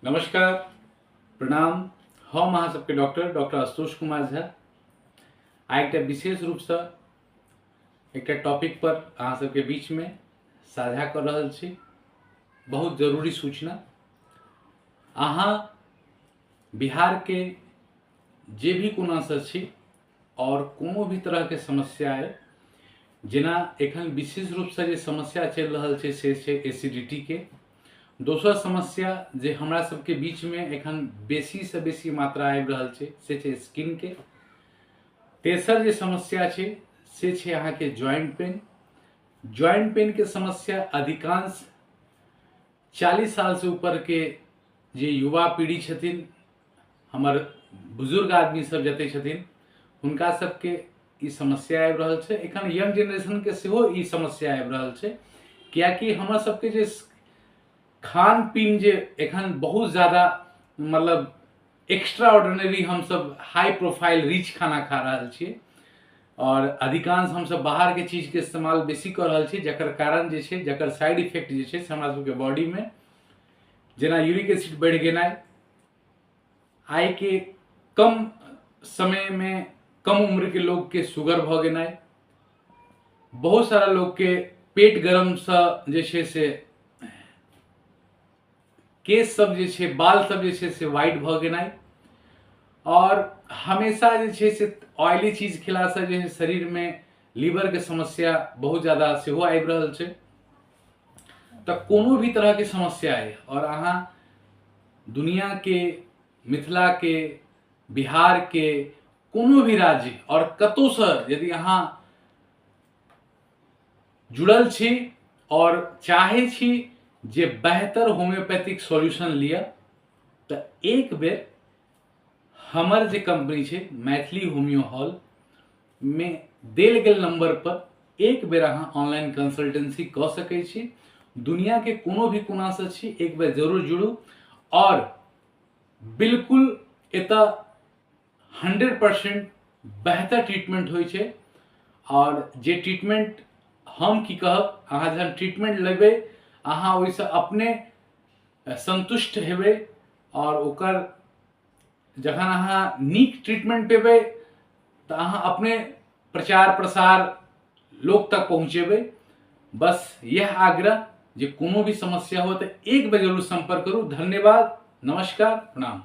नमस्कार, प्रणाम। हम अहाँ सबके डॉक्टर डॉक्टर आशुतोष कुमार झा आइ एकटा विशेष रूपसँ एकटा टॉपिक पर अहाँ सबके बीचमे साझा कऽ रहल छी। बहुत जरूरी सूचना। अहाँ बिहारके जे भी कोनासँ छी आओर कोनो भी तरहके समस्या अइ, जेना एखन विशेष रूपसँ जे समस्या चलि रहल छै से छै एसिडिटीके। दोसर समस्या जे हमरा सबके बीचमे एखन बेसीसँ बेसी मात्रा आबि रहल छै से छै स्किनके। तेसर जे समस्या छै से छै अहाँके ज्वाइंट पेन। ज्वाइंट पेनके समस्या अधिकांश 40 सालसँ ऊपरके जे युवा पीढ़ी छथिन, हमर बुजुर्ग आदमी सब जते छथिन, हुनका सबके ई समस्या आबि रहल छै। एखन यंग जेनरेशनके सेहो ई समस्या आबि रहल छै, कियाकि हमर सबके जे खान पीन जे एखन बहुत ज़्यादा मतलब एक्स्ट्रा ऑर्डिनरी हमसब हाई प्रोफाइल रिच खाना खा रहल छियै और अधिकांश हमसब बाहरके चीजके इस्तेमाल बेसी कऽ रहल छी, जकर कारण जे छै, जकर साइड इफेक्ट जे छै से हमरा सबके बॉडीमे जेना यूरिक एसिड बढ़ि गेनाइ, आइके कम समयमे कम उम्रके लोकके शुगर भऽ गेनाइ, बहुत सारा लोकके पेट गरमसँ जे छै से केश सब जे छै, बाल सब जे छै से वाइट भऽ गेनाइ, आओर हमेशा जे छै से ऑयली चीज खेलासँ जे छै शरीरमे लीवरके समस्या बहुत ज्यादा सेहो आबि रहल छै। तऽ कोनो भी तरहके समस्या अइ आओर अहाँ दुनियाके, मिथिलाके, बिहारके कोनो भी राज्य आओर कतहुसँ यदि अहाँ जुड़ल छी आओर चाहै छी जे बेहतर होम्योपैथिक सॉल्यूशन लिअ, तऽ एक बेर हमर जे कंपनी छै मैथिली होम्यो हॉल मे देल गेल नंबर पर एक बेर अहाँ ऑनलाइन कंसल्टेंसी कऽ सकै छी। दुनियाके कोनो भी कोनासँ छी, एक बेर जरूर जुड़ू और बिल्कुल एतऽ 100% बेहतर ट्रीटमेंट होइ छै। और जे ट्रीटमेंट हम की कहब, अहाँ जहन ट्रीटमेंट लेबै अहाँ ओहिसँ अपने संतुष्ट हेबै और ओकर जखन अहाँ नीक ट्रीटमेंट पेबै तऽ अहाँ अपने प्रचार प्रसार लोक तक पहुँचेबै। बस यह आग्रह जे कोनो भी समस्या हो तऽ एक बेर जरूर संपर्क करू। धन्यवाद, नमस्कार, प्रणाम।